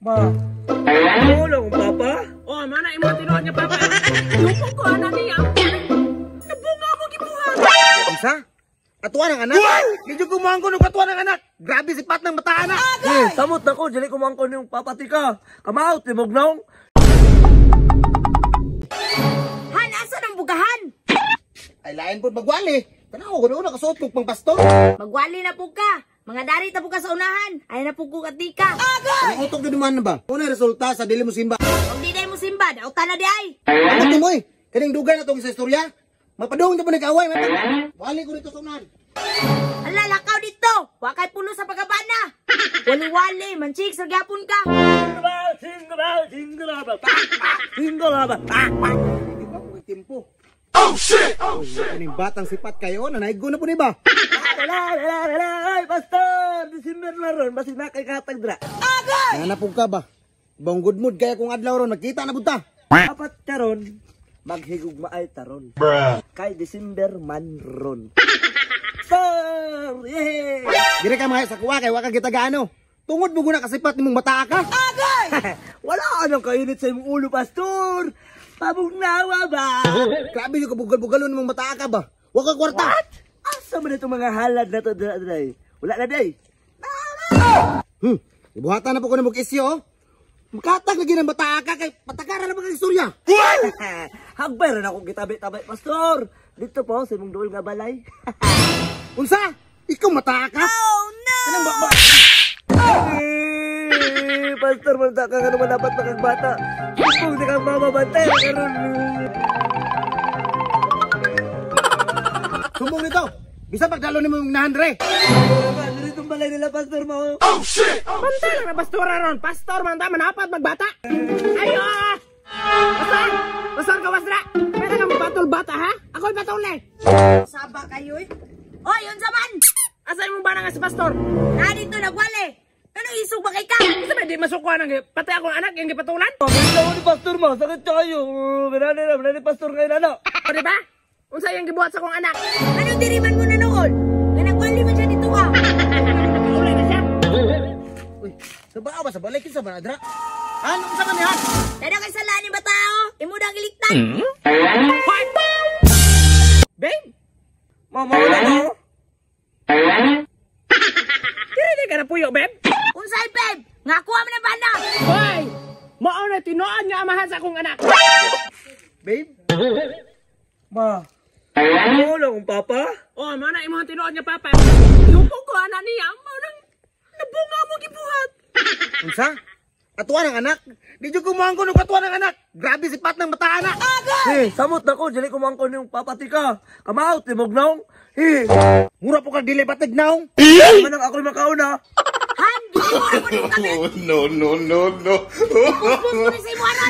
Ma, ano lang papa? Oh, mana imo tinuod nga papa. Lupong ko ana niya. Nabunga mo gibuhat. Unsa? Atuan ang anak? Di jud ko moangkon og atuan ang anak. Grabe sipat ng bata anak. Eh, samot na ko, dili ko moangkon yung papa tika. Kamaot ni Bugnaw. Han, asa ng bugahan? Ay lain pud magwali. Tanaw ko doon nakasuot kog pang pastor. Magwali na po ka. Mga dari ta po ka sa unahan. Ay na po ko katika. Ang utok jud man ba? Unay resulta sa dili mo simba. Kung di day mo simba, dautan na di ay. Ano mo eh? Kaning dugay na tong sa istorya. Mapadung ta po nag-away. Wali ko dito sa unahan. Ala, lakaw dito. Wa kay pulo sa pagabana. Wali-wali, manchik sa gyapon ka. Di ba mo timpo? Oh shit! Oh shit! Kaning batang sipat kayo, nanaigo na po ni ba? Wala, wala, wala. Ay, pastor! December na ron, basig na kay katag dra. Nanapog ka ba? Bang good mood kaya kung adlaw ron magkita na punta. Apat karon, maghigugmaay taron. Kay December man ron. Sir! Yay! Dire ka mga sa kuwa kay wa ka kita gaano. Tungod mo guna kasipat nimong bata ka. Wala anong kainit sa imong ulo, pastor! Pabugnawa ba? Grabe yung kabugal-bugalon nimong bata ka ba? Wa ka kwarta. What? Asa man itong mga halad na to, dra, dra? Wala na, day. Ibuhatan na po ko ng isyo. Oh. Makatag lagi ng bata ka kay patakaran na ba kang istorya? Hagbay rin akong gitabi-tabi, pastor! Dito po, sa imong duol nga balay. Unsa? Ikaw mata ka? Oh no! Kanang ba, ba? Eh, pastor, man ka nga naman dapat makagbata. Kung di kang mama bantay, karon. Sumbong nito. Bisa pagdalo nimo yung nahan dre. Ano itong balay nila, pastor mo? Bantay lang na pastor ron. Pastor man ta manapat magbata. Ayo. Pastor! Pastor gawas dra. Pwede ka magbatol bata ha? Ako batol eh. Saba kayo eh. Oy, unsa man? Asa imong bana nga si pastor? Na dito nagwali. Ano isog ba kay ka? Isa ba di masukuan ang pati akong anak yung gipatulan? Pamilya mo ni pastor mo, sakit kayo. Binani na, binani pastor ngayon, ano? O di ba? Unsa yung gibuhat sa akong anak? Ano diri man mo na noon? Nga nagwali man siya dito ah. Ulay na siya. Uy, sa ba ba sa balay kinsa ba na dra? Han, unsa ka ni Han? Dada kay sala ni batao. Imo dang iliktan. Hoy! Babe, Mama, wala mo. diri di ka na puyo, babe. Unsay babe? Nga kuha man ang bana. Hoy! Mao na tinuod nga amahan sa akong anak. Babe, Ma, ano lang kung papa? Oh, mao na imong tinuod nga papa. Lupong ko ana niya, mao nang nabunga mo gibuhat. Unsa? Atuan ang anak? Di jud ko moangkon og atuan ang anak. Grabe sipat ng bata anak. Eh, samot na ko, dili ko moangkon yung papa tika. Kamaot ni Bugnaw. Eh, Mura po kag dili patag naong. manang ako'y makauna. Han, gihimo na ko nimo kami. No, no, no, no. Puspos ko ni sa imo anon.